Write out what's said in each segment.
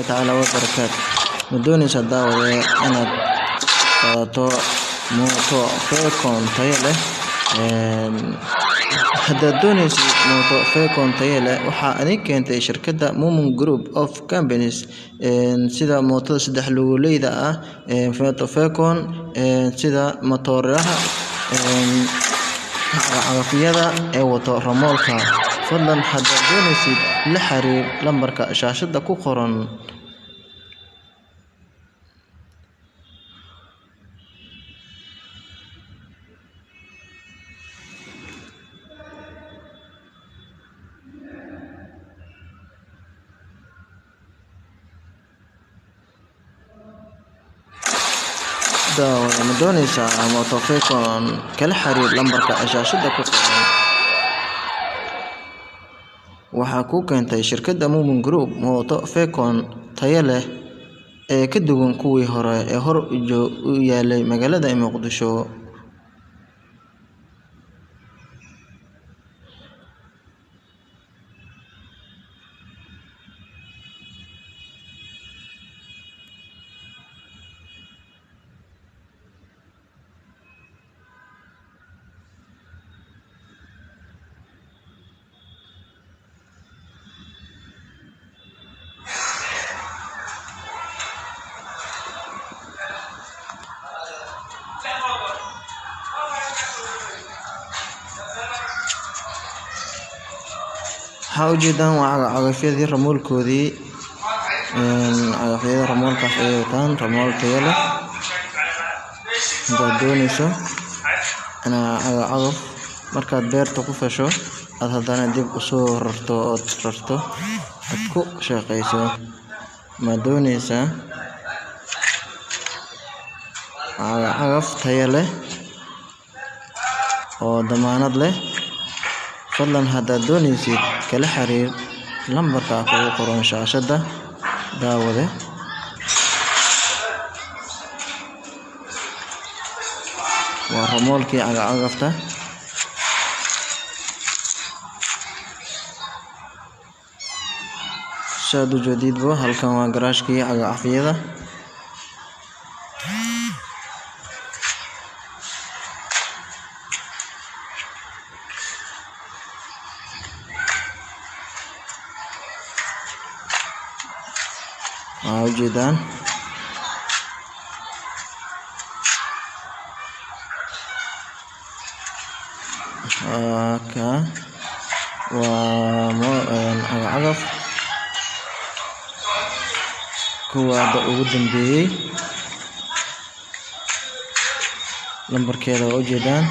Waraxmatullaahi tacaala wabarakaatu. Ma doonaysaa daawade inaad qaadato mooto Fecon tayo leh? Haddaad doonaysid mooto Fecon tayo leh, waxaa idin keentay shirkadda Mumin Group of Companies, sida mootada saddex lugoleyda ah mooto Fecon, sida matooraha cagafyada ee wato ramoolka. Fadlan haddaad doonaysid, la xiriir lambarka shaashada ku qoran. Daawade, ma doonaysaa mooto Fecon? Kala xiriir lambarka shaashada ku qoran. Waxaa kuu keentay shirkadda Mumin Group mooto Fecon tayo leh ee ka duwan kuwii hore ee hor u yaalay magaalada Muqdisho. Waxaa ujeedaan waa cagafyadii ramoolkoodii, cagafyada ramoolkaas ayay wataan, ramool tayo leh. Haddaad doonayso inaad cagaf markaad beerta ku fasho aad haddana dib usoo rarto ood rarto aad ku shaqeyso, ma doonaysaa cagaf tayo leh oo damaanad leh? Fadlan haddaad doonaysid, kala xiriir lambarka kugu qoran shaashada, daawade. Waa ramoolkii cagafta. Saad u jeedidba, halkan waa garaashkii cagafyada. Waa ujeedaan. Ka waa cagaf kuwa hadda ugu dambeeyay, lambarkeeda waa ujeedaan.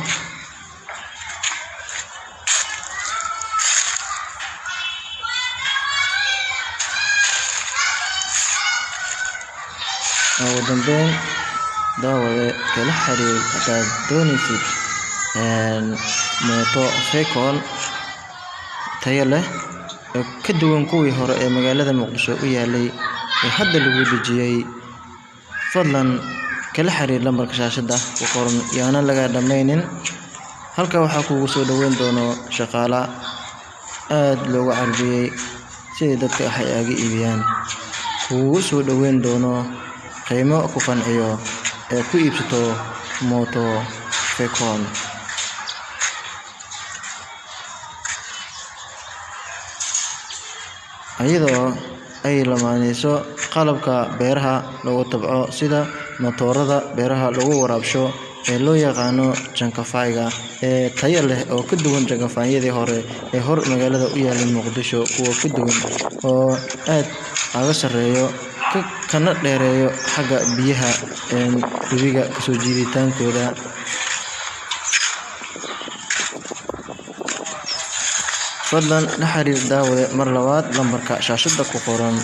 Ugu dambeyn daawade, kala xiriir haddaad doonaysid mooto Fecon tayo leh oo ka duwan kuwii hore ee magaalada Muqdisho u yaalay ee hadda lagu dejiyay. Fadlan kala xiriir lambarka shaashada ku qoran, yaana laga dhammaynin. Halka waxaa kugu soo dhaweyn doono shaqaale aad loogu carbiyey sidai dadka wax ay aga iibiyaan, kugu soo dhaweyn doono qiimo ku qanciyo ee ku iibsato mooto Fecon, iyadoo ay lamaaneyso qalabka beeraha lagu tabco sida matoorada beeraha lagu waraabsho ee loo yaqaano jankafayga ee tayo leh oo ka duwan jankafayadii hore ee hor magaalada u yaalay Muqdisho, kuwa ka duwan oo aad aga sareeyo kana dheereeyo xagga biyaha webiga kasoo jiiditaankooda. Fadlan la xiriir daawade mar labaad lambarka shaashada ku qoran.